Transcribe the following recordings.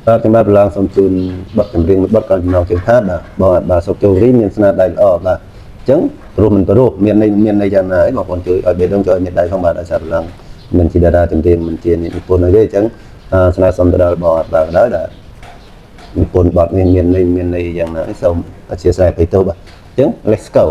បាទខ្ញុំបាទប្រឡងសូមជូនបទចម្រៀងមួយបទក៏ចំណងជើងថាបាទបងបាទសុកជោរីមានស្នាដៃល្អបាទអញ្ចឹងព្រោះមិនព្រោះមានន័យមានន័យយ៉ាងណាអីបងប្អូនជួយឲ្យបេះដូងជួយឲ្យមេដៃផងបាទដោយសារប្រឡងមិនជាតារាចម្រៀងមិនជានិពន្ធអីទេអញ្ចឹងស្នើសុំទៅដល់បងបាទដល់ដែរនិពន្ធបទនេះមានន័យមានន័យយ៉ាងណាសូមអធិស្ឋានទៅទៅបាទអញ្ចឹង let's go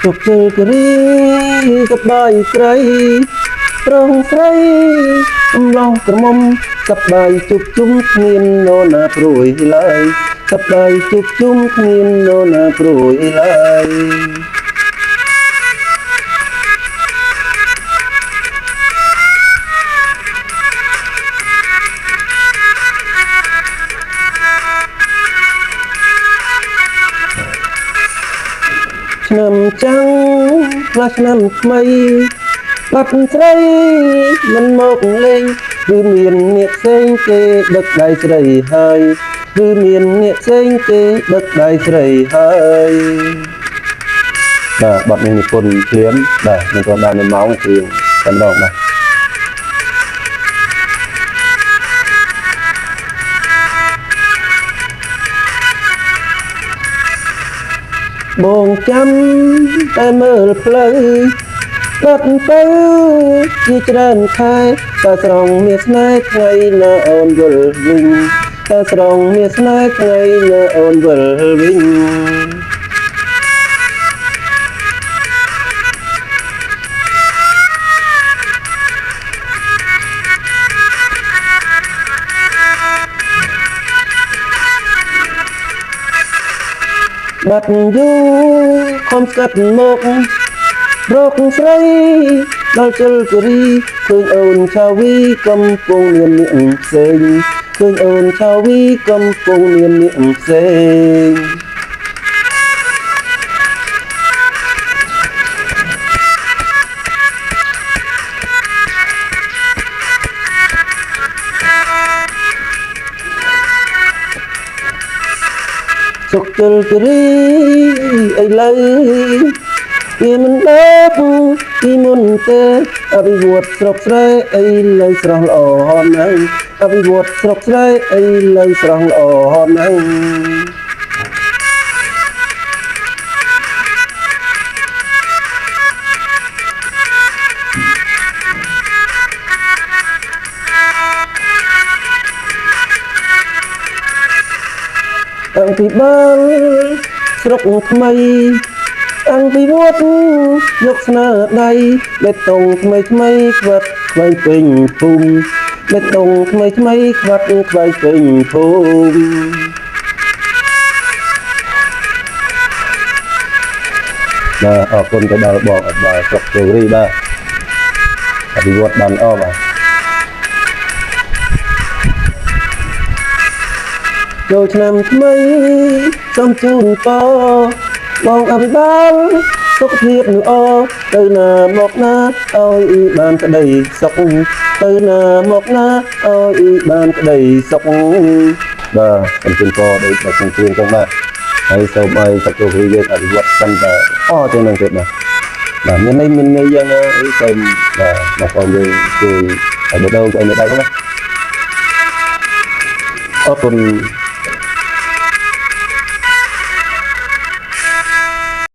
ជោគជ័យគិរីសប្បាយស្រីត្រង់ស្រីអំឡោះក្រមុំសប្បាយជួបជុំគ្មាននរណាព្រួយឡើយសប្បាយជួបជុំគ្មាននរណាព្រួយឡើយឆ្នាំចាំងផ្លាស់ឆ្នាំថ្មីបាត់ស្រីមិនមកលេងគឺមានអ្នកផ្សេងគេដឹកដៃស្រីហើយគឺមានអ្នកផ្សេងគេដឹកដៃស្រីហើយបាទបទនេះនិពន្ធភ្លាមបាទមិនទាន់ដល់1ម៉ោងជាងតែម្ដងបាទបងចាំតែមើលផ្លូវបាត់ទៅជាច្រើនខែតើស្រង់មានស្នេហ៍ថ្ងៃណាអូនវិលវិញតើស្រង់មានស្នេហ៍ថ្ងៃណាអូនវិលវិញបាត់យូរខំស្កាត់មករកស្រីដល់ជលគិរីឃើញអូនឆាវីកំពុងមាននាងផ្សេងឃើញអូនឆាវីកំពុងមាននាងផ្សេងសុខជលគិរីឥឡូវវាមិនដូចពីមុនទេអភិវឌ្ឍស្រុកស្រែឥឡូវស្រស់ល្អណាស់អភិវឌ្ឍស្រុកស្រែឥឡូវស្រស់ល្អណាស់តាំងពីបានស្រុកថ្មីតាំងពីវត្តយកស្នាដៃបេតុងថ្មីថ្មីខ្វាត់ខ្វែងពេញភូមិបេតុងថ្មីថ្មីខ្វាត់ខ្វែងពេញភូមិបាទអរគុណទៅដល់បងអបាទស្រុកជរីបាទអភិវឌ្ឍបានល្អបាទចូលឆ្នាំថ្មីសូមជូនពរបងអភិបាលសុខភាពល្អទៅណាមកណាឲ្យបានក្តីសុខទៅណាមកណាឲ្យបានក្តីសុខបាទសូមជូនពរដូចដែលខ្ញុំជឿចឹងបាទហើយសូមឲ្យសុខភាពយើងអភិវឌ្ឍកាន់តែល្អជាងនឹងទៀតបាទបាទមានន័យមានន័យយ៉ាងណាអីសូមបាទបងប្អូនយើងជួយឲ្យបេះដូងជួយឲ្យមេដៃផងណាអរគុណ